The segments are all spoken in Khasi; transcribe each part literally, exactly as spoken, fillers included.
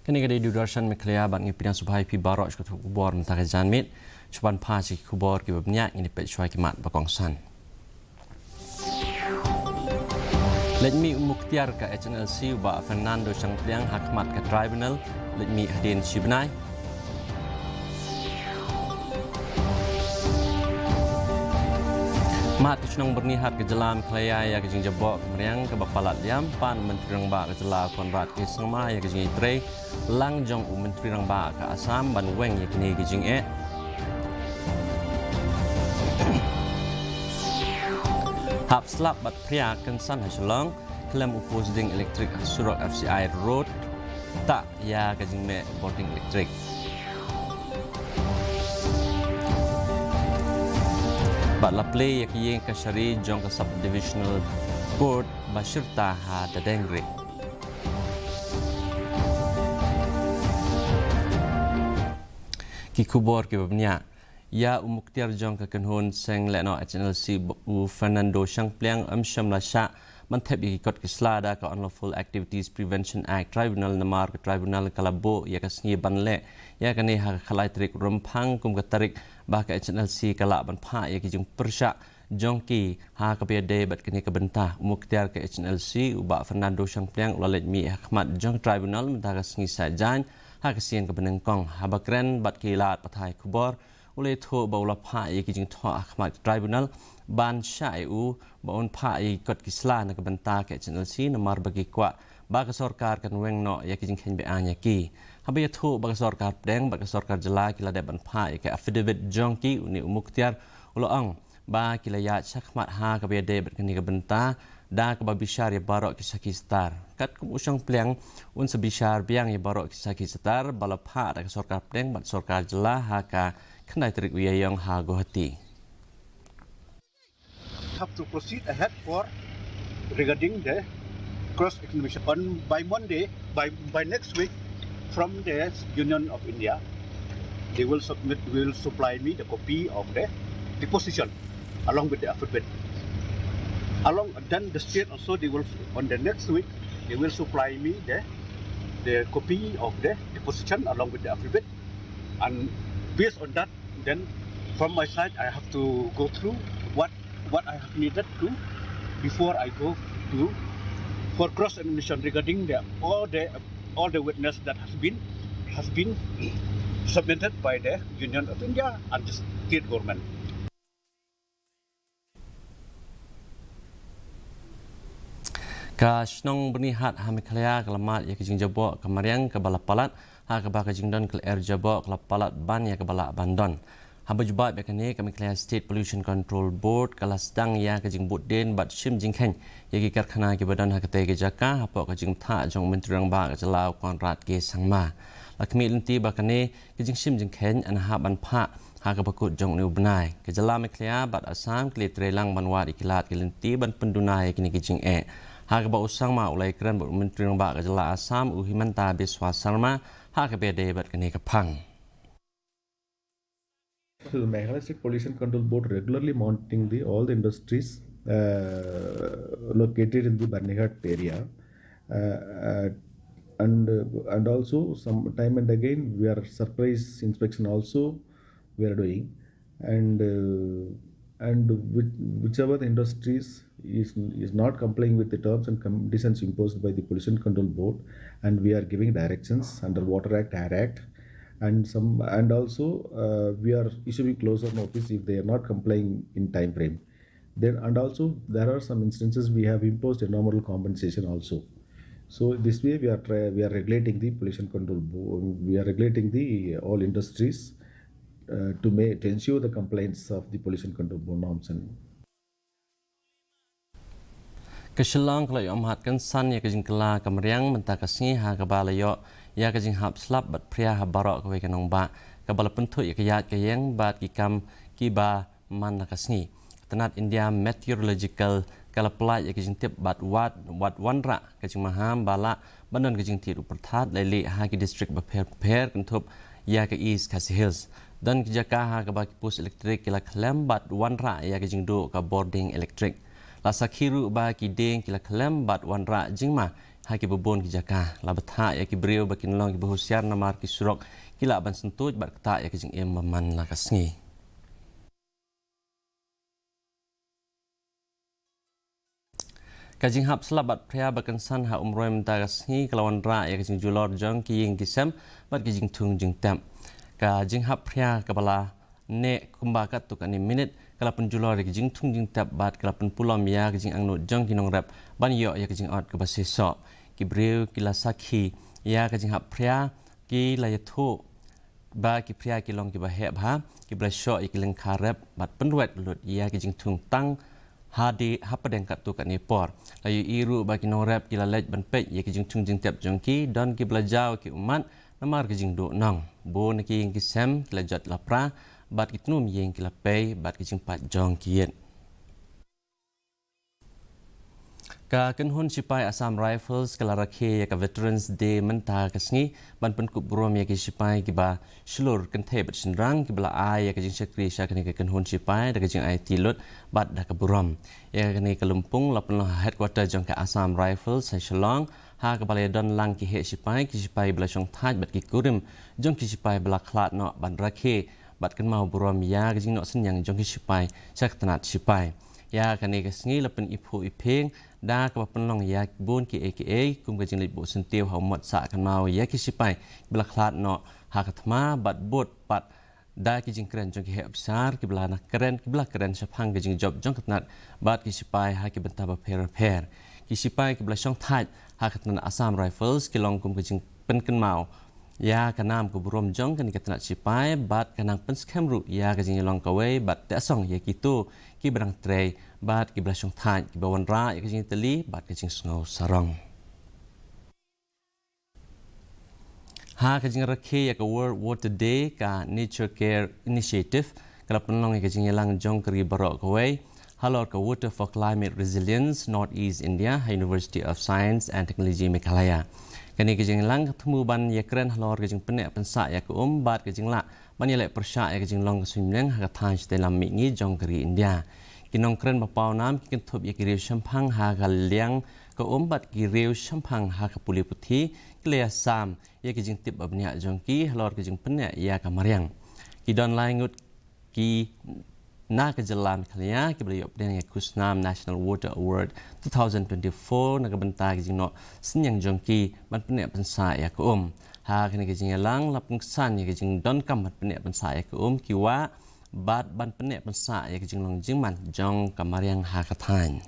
Kane ka dei Doordarshan Meghalaya bad ngi pdiang sngewbha ïa phi baroh sha ka khubor mynta ka janmiet. Shuwa ban phai sha ki khubor kiba bniah, ngin ïa peit shuwa ki mat ba kongsan. Leit mih u Mukhtiar ka H N L C u Bah Fernando Shangpliang ha khmat ka tribunal, leit mih hadien shi bnai. Mad ka shnong Byrnihat ka jylla Meghalaya ïa ka jingjaboh ka mariang kaba palat liam, pan Myntri Rangbah ka jylla Conrad K Sangma ïa ka jingtrei lang jong u Myntri Rangbah ka Assam ban weng ïa kine ki jingeh. Hap slap bad phria kynsan ha Shillong, khlem u post ding elektrik ha surok F C I Road, tah ïa ka jingmeh bording elektrik. Bad la plie ïa ka ïing kashari jong ka Sub Divisional Court ba shirta ha Dadengri. Ki khubor kiba bniah. Ïa u Mukhtiar jong ka kynhun seng lehnoh H N L C u Fernando Shangpliang ym shym la shah ban thep ïa ki kot ki sla da ka Unlawful Activities Prevention Act Tribunal namar ka tribunal ka la buh ïa ka sngi ban leh ïa kane ha ka khatlai tarik Rymphang kum ka tarik ba ka H N L C ka lah ban phah ïa ki jingpyrshah jong ki ha kaba ïadei bad kane ka bynta. U Mukhtiar ka H N L C u Bah Fernando Shangpliang u la leit mih ha khmat jong ka tribunal mynta ka sngi Saitjaiñ ha ka sien kaba nyngkong. Haba kren bad ki lad pathai khubor, u la ïathuh ba u la phah ïa ki jingthoh ha khmat ka tribunal ban shah ïa u ba un phah ïa ki kot ki sla na ka bynta ka H N L C namar ba ki kwah ba ka sorkar kan weng noh ïa ki jingkheiñ be-aiñ ïa ki. Haba ïathuh ba ka sorkar pdeng bad ka sorkar jylla ki la dep ban phah ïa ka affidavit jong ki, une u Mukhtiar u la ong ba ki la ïaid shakhmat ha kaba ïadei bad kane ka bynta da kaba bishar ïa baroh ki sakhi sitar. Katkum u Shangpliang, un sa bishar biang ïa baroh ki sakhi sitar ba la phah da ka sorkar pdeng bad sorkar jylla ha ka khyndai tarik u Ïaïong ha Guwahati. Have to proceed ahead for regarding the cross examination. On by Monday, by, by next week, from the Union of India, they will submit, will supply me the copy of the deposition along with the affidavit. Along then the state also, they will, on the next week, they will supply me the, the copy of the deposition along with the affidavit. And based on that, then from my side, I have to go through what, what I have needed to before I go to for cross examination regarding the, all the, all the witness that has been, has been submitted by the Union of India and the state government. Ka shnong Byrnihat ha Meghalaya ka la mad ïa ka jingjaboh ka mariang kaba la palat, ha kaba ka jingdon ka lyer jaboh ka la palat ban ïa kaba lah ban don. Haba jubab ïa kane, ka Meghalaya State Pollution Control Board ka la sdang ïa ka jingbud dien bad shim jingkheiñ ïa ki karkhana kiba don ha katei ka jaka hapoh ka jingbthah jong u Myntri Rangbah ka jylla u Conrad K Sangma. La khmih lynti ba kane ka jingshim jingkheiñ yn hap ban phah ha kaba kut jong une u bnai. Ka jylla Meghalaya bad Assam ki la trei lang ban wad ïa ki lad ki lynti ban pynduna ïa kine ki jingeh. Ha kaba u Sangma u la ïakren bad u Myntri Rangbah ka jylla Assam u Himanta Biswa Sarma ha kaba ïadei bad kane ka phang. So the Meghalaya State Pollution Control Board regularly monitoring the all the industries uh, located in the Byrnihat area, uh, uh, and uh, and also some time and again we are surprise inspection also we are doing, and uh, and which, whichever the industries is is not complying with the terms and conditions imposed by the Pollution Control Board, and we are giving directions under Water Act, Air Act, and some and also uh, we are issuing closure notice if they are not complying in time frame. Then and also there are some instances we have imposed a nominal compensation also. So this way we are try, we are regulating the Pollution Control Board, we are regulating the all industries uh, to, may, to ensure the compliance of the Pollution Control Board norms and Ka Shillong ka la ïoh mad kynsan ïa ka jingkylla ka mariang mynta ka sngi ha kaba la ïoh ïa ka jinghap slap bad phria ha baroh kawei ka nongbah, kaba la pynthuh ïa ka ïaid ka ïeng bad ki kam kiba man la ka sngi. Ka tnat India Meteorological ka la pyllait ïa ka jingtip bad wad, wad wanrah ka jingmaham ba lah ban don ka jingtied u pyrthat lei lei ha ki district bapher bapher kynthup ïa ka East Khasi Hills. Don ki jaka ha kaba ki post elektrik ki la khlem bad wanrah ïa ka jingduh ka bording elektrik. La sakhi ruh ba ki dieng ki la khlem bad wanrah jingma ha kiba bun ki jaka. La bthah ïa ki briew ba kin long kiba husiar namar ki surok ki lah ban syntuid bad ktah ïa ka jingim ba man la ka sngi. Ka jinghap slap bad phria ba kynsan ha Umroi mynta ka sngi ka la wanrah ïa ka jingjulor jong ki ïing ki sem bad ki jingthung jingtep. Ka jinghap phria kaba la neh kumba katto katne minit ka la pynjulor ïa ka jingthung jingtep bad ka la pynpulom ïa ka jingangnud jong ki nongrep ban ïoh ïa ka jingot kaba shisha. Ki briew ki la sakhi ïa ka jinghap phria, ki la ïathuh ba ki phria ki long kiba heh bha, kiba la shoh ïa ki lyngkha rep bad pynwet lut ïa ki jingthung tang ha de hapdeng katto katne por. La ïohi ruh ba ki nongrep ki la leit ban peit ïa ki jingthung jingtep jong ki, don kiba la jaw ki ummat namar ki jingduhnong. Bun na ki ïing ki sem ki la jot la pra bad ki tnum ïing ki la pei bad ki jingpait jong ki ïit. Ka kynhun shipai Assam Rifles ka la rakhe ïa ka Veterans Day mynta ka sngi ban pynkup burom ïa ki shipai kiba shlur kynthei bad shynrang kiba la ai ïa ka jingshakri sha kane ka kynhun shipai da ka jingaiti lut bad da ka burom. Ïa kane ka lympung la pynlong ha headquarter jong ka Assam Rifles ha Shillong, ha kaba la ïadon lang ki heh shipai, ki shipai ba la shongthait bad ki kurim jong ki shipai ba la khlad noh ban rakhe bad kynmaw burom ïa ka jingnoh synñiang jong ki shipai sha ka tnat shipai. Ïa kane ka sngi la pyniphuh iphieng da kaba pynlong ïa bun kiei kiei kum ka jingleit buh syntiew ha u mot sah kynmaw ïa ki shipai ba la khlad noh ha ka thma bad bud pat da ki jingkren jong ki heh ophisar kiba la na kren, kiba la kren shaphang ka jingjop jong ka tnat bad ki shipai ha ki bynta bapher bapher. Ki shipai kiba la shongthait ha ka tnat Assam Rifles ki long kum ka jingpynkynmaw ïa ka nam ka burom jong kane ka tnat shipai bad ka nang pynskhem ruh ïa ka jingïalong kawei bad teh song ïa kito kiba dang trei bad kiba la shongthait, kiba wanrah ïa ka jingtylli bad ka jingsngew sarong. Ha ka jingrakhe ïa ka World Water Day, ka Nature Care Initiative ka la pynlong ïa ka jingïalang jong ka ri baroh kawei halor ka Water for Climate Resilience Northeast India ha University of Science and Technology Meghalaya. Kane ka jingïalang ka thmu ban ïakren halor ka jingpynneh pynsah ïa ka um bad ka jinglah ban ïaleh pyrshah ïa ka jinglong ka suiñbneng ha ka thaiñ shatei lam mihngi jong ka ri India. Ki nongkren ba pawnam ki kynthup ïa ki riew shemphang ha ka liang ka um bad ki riew shemphang ha ka pule puthi, ki la ïasam ïa ki jingtip ba bniah jong ki halor ka jingpynneh ïa ka mariang. Ki don lai ngut ki na ka jylla Meghalaya kiba la ïoh pdiang ïa ka khusnam National Water Award two thousand twenty-four na ka bynta ka jingnoh synñiang jong ki ban pynneh pynsah ïa ka um. Ha kane ka jingïalang la pynksan ïa ka jingdonkam ban pynneh pynsah ïa ka um, ki wah bad ban pynneh pynsah ïa ka jinglong jingman jong ka mariang ha ka thaiñ.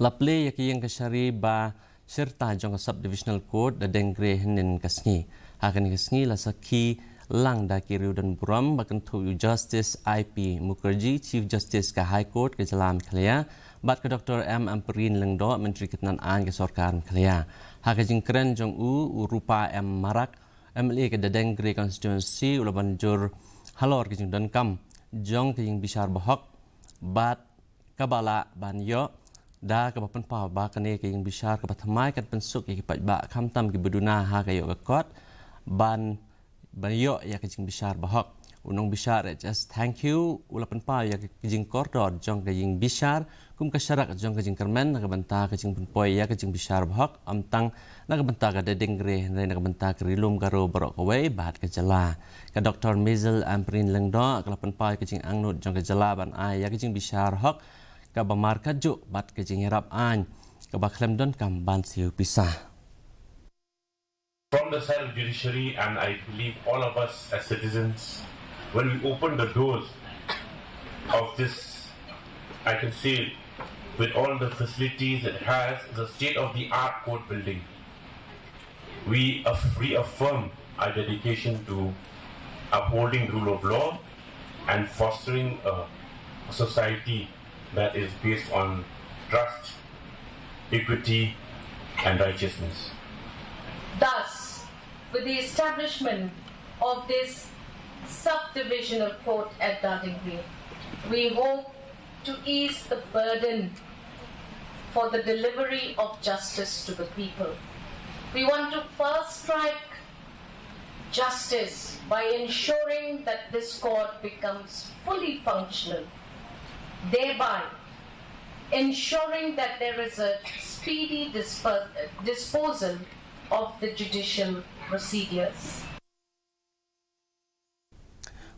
La plie ïa ka ïing kashari ba shirta jong ka Sub Divisional Court Dadeng Gre hynnin ka sngi. Ha kane ka sngi la sakhi lang da ki riew don burom ba kynthup ïa u Justice I P Mukerji, Chief Justice ka High Court ka jylla Meghalaya, bad ka Doctor M Ampareen Lyngdoh, Myntri ka tnat aiñ ka sorkar Meghalaya. Ha ka jingkren jong u, u Rupa M Marak, M L A ka Dadeng Gre Constituency, u la ban jur halor ka jingdonkam jong ka ïing bishar bahok bad kaba lah ban ïoh da kaba pynpaw ba kane ka ïing bishar kaba thymmai kan pynsuk ïa ki paidbah khamtam kiba duna ha ka ïoh ka kot ban, ban ïoh ïa ka jingbishar bahok. U nongbishar H S Thangkhiew u la pynpaw ïa ka jingkordor jong ka ïing bishar kum ka sharak jong ka jingkyrmen na ka bynta ka jingpynpoi ïa ka jingbishar bahok, ym tang na ka bynta ka Dadeng Gre hynrei na ka bynta ka Ri Lum Garo baroh kawei bad ka jylla. Ka Doctor Maisel Ampareen Lyngdoh ka la pynpaw ïa ka jingangnud jong ka jylla ban ai ïa ka jingbishar hok kaba markatjuh bad ka jingïarap aiñ kaba khlem donkam ban siew pisa. From the side of judiciary, and I believe all of us as citizens, when we open the doors of this, I can say, with all the facilities it has, the state-of-the-art court building, we af-, reaffirm our dedication to upholding the rule of law and fostering a society that is based on trust, equity, and righteousness. Thus, with the establishment of this subdivisional court at Dadeng Gre, we hope to ease the burden for the delivery of justice to the people. We want to fast track justice by ensuring that this court becomes fully functional, thereby ensuring that there is a speedy disp- disposal of the judicial procedures.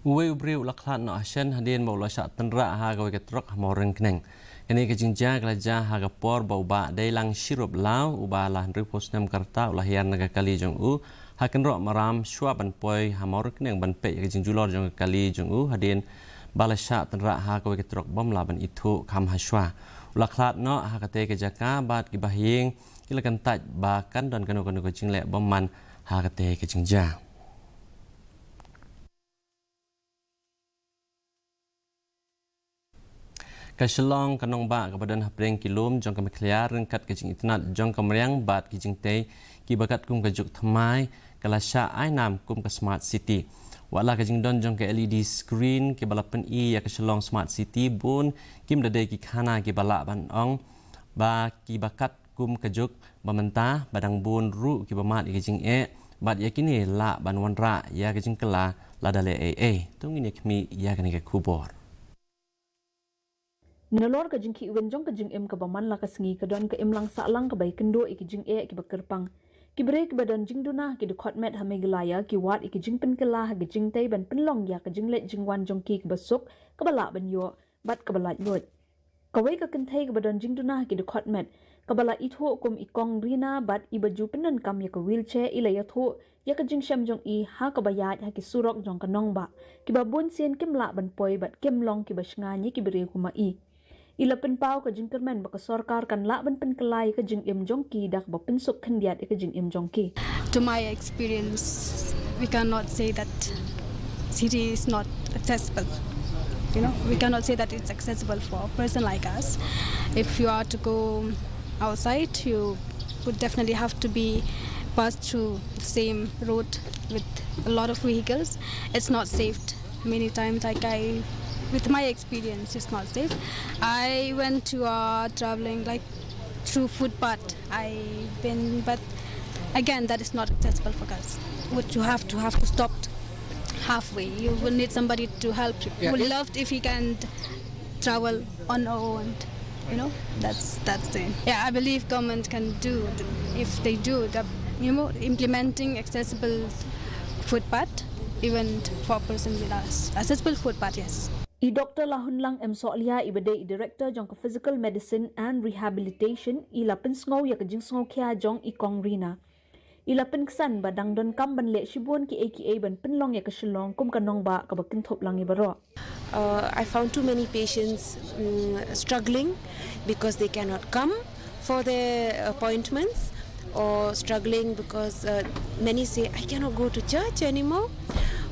Uwei u briew u la khlad noh ha shen hadien ba u la shah tynrah ha kawei ka trok ha Mawryngkneng. Kane ka jingjia ka la jia ha ka por ba u Bah Deilang Shirup Law, uba la hynriewphew snem ka rta, u la hiar na ka kali jong u ha kynroh maram shuwa ban poi ha Mawryngkneng ban peit ïa ka jingjulor jong ka kali jong u hadien ba la shah tynrah ha kawei ka trok bym lah ban ithuh kham ha shuwa. U la khlad noh ha katei ka jaka bad ki bahaïing ki la kyntait ba kan don kano kano ka jingleh bymman ha katei ka jingjia. Ka Shillong, ka nongbah kaba don hapdeng ki lum jong ka Meghalaya ryngkat ka jingitynnad jong ka mariang bad ki jingtei kiba katkum ka juk thymmai, ka la shah ai nam kum ka Smart City. Wat la ka jingdon jong ka L E D screen kiba la pyni ïa ka Shillong Smart City, bun kim da dei ki khana kiba lah ban ong ba kiba kat kum ka juk ba mynta, ba dang bun ruh kiba mad ïa ka jingeh bad ïa kine lah ban wanrah ïa ka jingkylla lada leh ei ei. To ngin ïa khmih ïa kane ka khubor. Nalor ka jingkhih win jong ka jingim kaba man la ka sngi, ka don ka imlang sahlang kaba ïakynduh ïa ki jingeh kiba kyrpang. Ki briew kiba don jingduna ha ki dkhot met ha Meghalaya ki wad ïa ki jingpynkylla ha ki jingtei ban pynlong ïa ka jingleit jingwan jong ki kaba suk, kaba lah ban ïoh bad kaba laitluid. Kawei ka kynthei kaba don jingduna ha ki dkhot met, kaba la ithuh kum i Kong Rina bad iba ju pyndonkam ïa ka wheelchair, i la ïathuh ïa ka jingshem jong i ha kaba ïaid ha ki surok jong ka nongbah kiba bun sien kim lah ban poi bad kim long kiba shngaiñ ïa ki briew kum ma i. I la pynpaw ka jingkyrmen ba ka sorkar kan lah ban pynkylla ïa ka jingim jong ki da kaba pynsuk khyndiat ïa ka jingim jong ki. To my experience, we cannot say that city is not accessible. You know, we cannot say that it's accessible for a person like us. If you are to go outside, you would definitely have to be passed through the same road with a lot of vehicles. It's not safe many times. Like I, with my experience, it's not safe. I went to uh, traveling like through footpath. I've been, but again, that is not accessible for us. What you have to have to stop halfway. You will need somebody to help you. Yeah, we loved if he can travel on our own. You know, that's that's the thing. Yeah, I believe government can do if they do. You know, implementing accessible footpath even for a person with us. Accessible footpath, yes. I Doktor Lahunlang M Sohlia, iba dei i Director jong ka Physical Medicine and Rehabilitation, i la pynsngew ïa ka jingsngewkhia jong i Kong Rina. I la pynksan ba dang donkam ban leh shibun kiei kiei ban pynlong ïa ka Shillong kum ka nongbah kaba kynthup lang ïa baroh. Uh, I found too many patients mm, struggling because they cannot come for their appointments, or struggling because uh, many say, "I cannot go to church anymore,"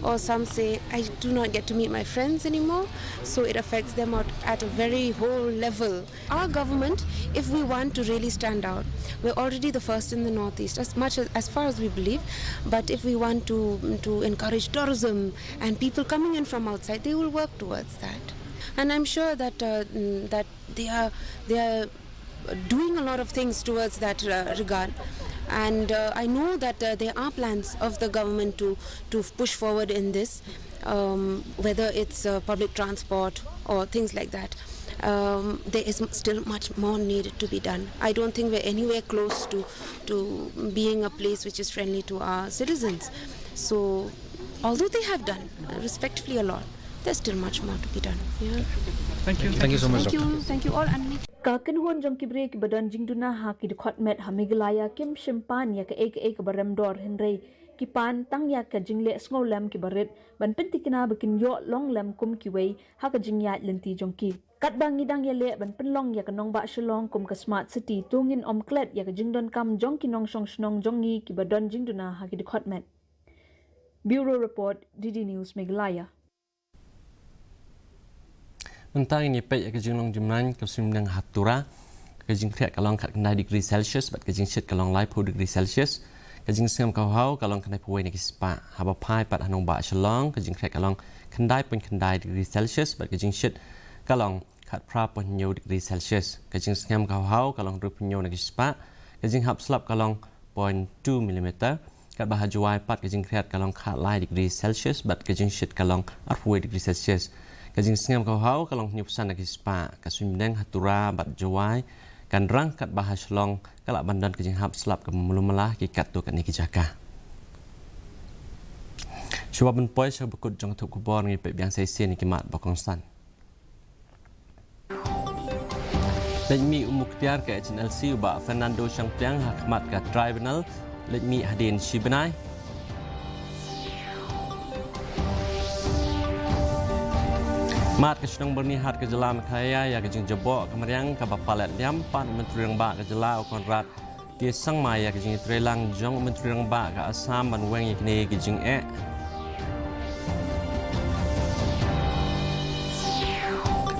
or some say, "I do not get to meet my friends anymore." So it affects them out at a very whole level. Our government, if we want to really stand out, we're already the first in the Northeast, as much as, as far as we believe. But if we want to to encourage tourism and people coming in from outside, they will work towards that. And I'm sure that uh, mm, that they are they are doing a lot of things towards that uh, regard. And uh, I know that uh, there are plans of the government to to push forward in this, um, whether it's uh, public transport or things like that. Um, there is still much more need to be done. I don't think we're anywhere close to to being a place which is friendly to our citizens. So, although they have done uh, respectfully a lot, there's still much more to be done. Yeah. Thank you. Thank you so much. Thank you. Thank you all. And Ka kynhun jong ki briew kiba don jingduna ha ki dkhot met ha Meghalaya kim shim pan ïa kaei kaei kaba rem dor, hynrei ki pan tang ïa ka jingleh sngewlem kiba rit ban pyntikna ba kin ïoh long lem kum kiwei ha ka jingïaid lynti jong ki. Katba ngi dang ïaleh ban pynlong ïa ka nongbah Shillong kum ka Smart City, to ngin ym klet ïa ka jingdonkam jong ki nongshong shnong jong ngi kiba don jingduna ha ki dkhot met. Bureau Report, D D News Meghalaya. Mynta ngin ïa peit ïa ka jinglong jingmyntoi ka sumdang ha Tura. Ka jingkhriat ka long khatkhyndai degree Celsius bad ka jingshit ka long laiphew degree Celsius. Ka jingsngem ka hawhaw ka long khyndaiphew wei na ki spah. Haba phai pat ha nongbah Shillong, ka jingkhriat ka long khyndai point khyndai degree Celsius bad ka jingshit ka long khatphra point hynñiew degree Celsius. Ka jingsngem ka hawhaw ka long hynriewphew hynñiew na ki spah. Ka jinghap slap ka long point two millimeter. Katba ha Jowai pat ka jingkhriat ka long khatlai degree Celsius bad ka jingshit ka long arphew wei degree Celsius. Ka jingsngem ka hau ka long hynñiewphew san na ki spah. Ka suiñbneng ha Tura bad Jowai kan rang katba ha Shillong ka lah ban don ka jinghap slap kaba mluh mluh ha ki katto katne ki jaka. Shuwa ban poi sha ba kut jong ka thup khubor, ngin peit biang sa shisien ïa ki mat ba kongsan. Leit mih u mukhtiar ka H N L C u Bah Fernando Shangpliang ha khmat ka tribunal, leit mih hadien shi bnai. Mad ka shnong Byrnihat ka jylla Meghalaya ïa ka jingjaboh ka mariang kaba palat liam, pan u Myntri Rangbah ka jylla u Conrad K Sangma ïa ka jingïatreilang jong u Myntri Rangbah ka Assam ban weng ïa kine ki jingeh.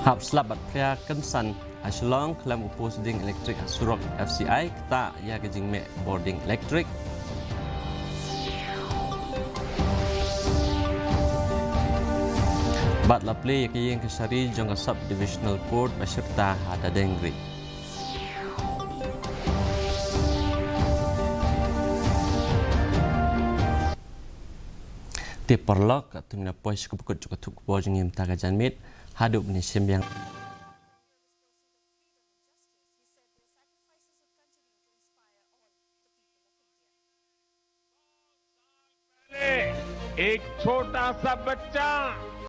Hap slap bad phria kynsan ha Shillong khlem u post ding elektrik ha surok F C I, ktah ïa ka jingmeh bording elektrik. Bad la plie ïa ka ïing ka shari jong ka Sub Divisional Court ba shyrta ha Dadengri. Te paralok, katto ngi la poi sha kaba kut jong ka thup khubor jong ngi mynta ka janmiet, haduh ban ïashem biang. एक छोटा सा बच्चा